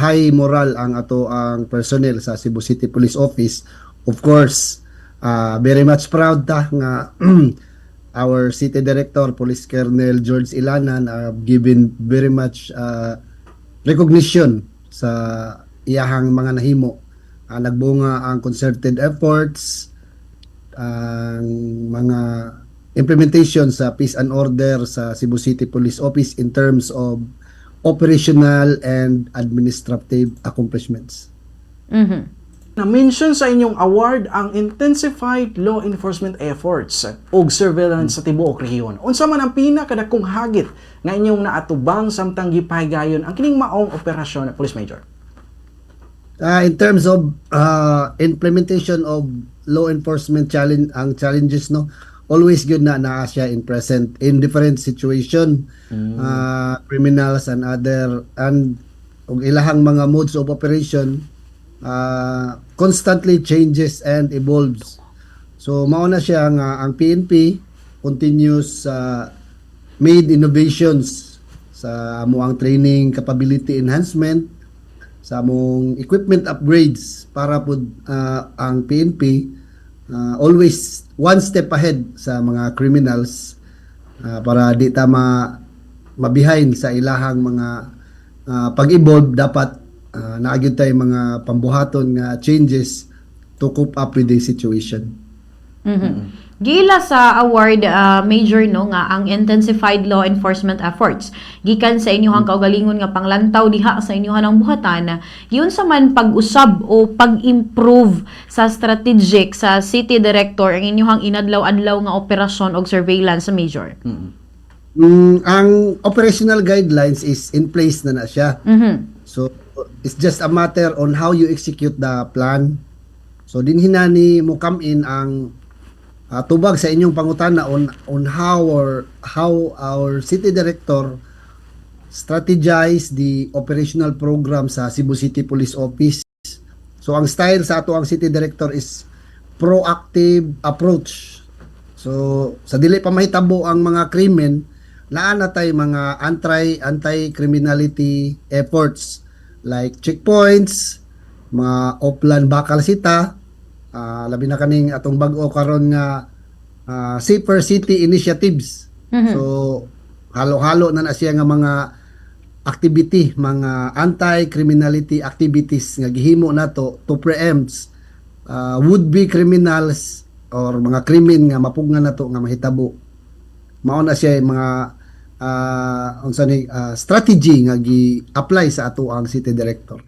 high moral ang ato ang personnel sa Cebu City Police Office. Of course, very much proud ta nga our city director, Police Colonel George Ilanan, given very much recognition sa iyahang mga nahimo. Nagbunga ang concerted efforts, ang mga implementation sa peace and order sa Cebu City Police Office in terms of operational and administrative accomplishments. Na-mention sa inyong award ang intensified law enforcement efforts ug surveillance sa tibuok rehiyon. Unsa man ang pinakadakong hagit nga inyong naatubang samtang gipahigayon ang kining maong operasyon, Police Major? In terms of implementation of law enforcement challenge, ang challenges, no, always good na naa siya in present in different situation, criminals and other and ug ilahang mga modes of operation constantly changes and evolves. So mao na siya nga ang PNP continues made innovations sa amoang training capability enhancement, sa among equipment upgrades para pud ang PNP always one step ahead sa mga criminals para di ta ma mabehind sa ilahang mga pag-evolve. Dapat naa gyud tay mga pambuhaton nga changes to cope up with the situation. Giila sa award, Major, no, nga ang intensified law enforcement efforts gikan sa inyong kaugalingon nga panglantaw diha sa inyong ang buhatan, giunsa man pag-usab o pag-improve sa strategic sa city director ang inyong inadlaw-adlaw nga operasyon og surveillance sa, Major? Ang operational guidelines is in place na na siya. So it's just a matter on how you execute the plan. So dinhi na ni mo come in ang tubag sa inyong pangutana on how our city director strategize the operational program sa Cebu City Police Office. So ang style sa ato ang city director is proactive approach. So sa dili pa mahitabo ang mga krimen, naa na tay mga anti criminality efforts like checkpoints, mga Oplan Bakal Sita, labi na kaning atong bag-o karon nga Safer City initiatives. So halo-halo na na siya nga mga activity, mga anti-criminality activities nga gihimo nato to preempt would-be criminals or mga krimen nga mapugnan nato nga mahitabo. Mao na siya yung mga unsa ni strategy nga gi-apply sa ato ang city director.